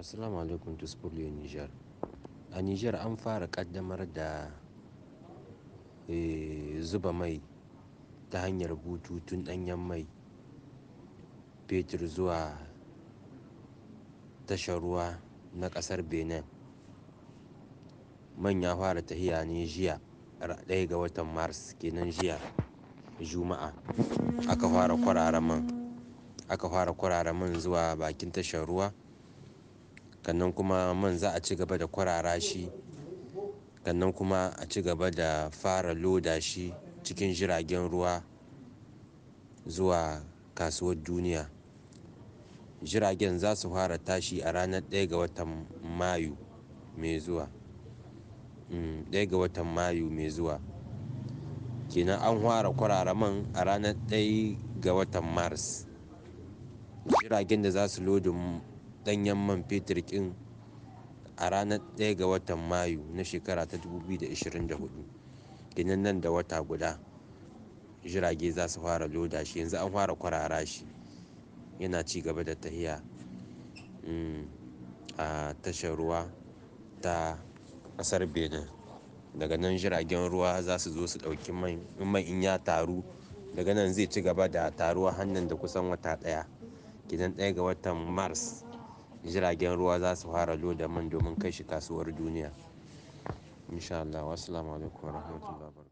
Assalamu alaikum Tuspolio Niger. A Niger an fara ƙaddamar da zuba mai ta hanyar bututun ɗanyen mai fetur zuwa tashar ruwa na ƙasar Benin. Man ya fara tahiya ne jiya, 1 ga watan Mars kenan jiya Juma'a aka fara kwarara man. Aka fara kwarara man zuwa bakin tashar ruwa. Kannan kuma man za a ci gaba da kwarara shi, kannan kuma a ci gaba da fara loda shi cikin jiragen ruwa zuwa kasuwar duniya. Jiragen za su fara tashi a ranar 1 ga watan Mayu mai zuwa. 1 ga watan Mayu mai zuwa. Kenan an fara kwarara man a ranar 1 ga watan Mars. Jiragen da za su lodin ɗanyen man fetur ɗin a ranar 1 ga watan Mayu na shekara ta 2024. Kenan nan da wata guda jirage za su fara loda shi. Yanzu an fara kwarara shi. Yana ci gaba da tahiya a tashar ruwa ta ƙasar Benin. Daga nan jiragen ruwa za su zo su ɗauki man. Man in ya taru, daga nan zai ci gaba da taruwa har nan da kusan wata ɗaya. Kenan 1 ga watan Mars jiragen ruwa za su fara loda man domin kai shi kasuwar duniya. In sha Allah. Wassalamu alaikum warahmatullahi wabarakatuh.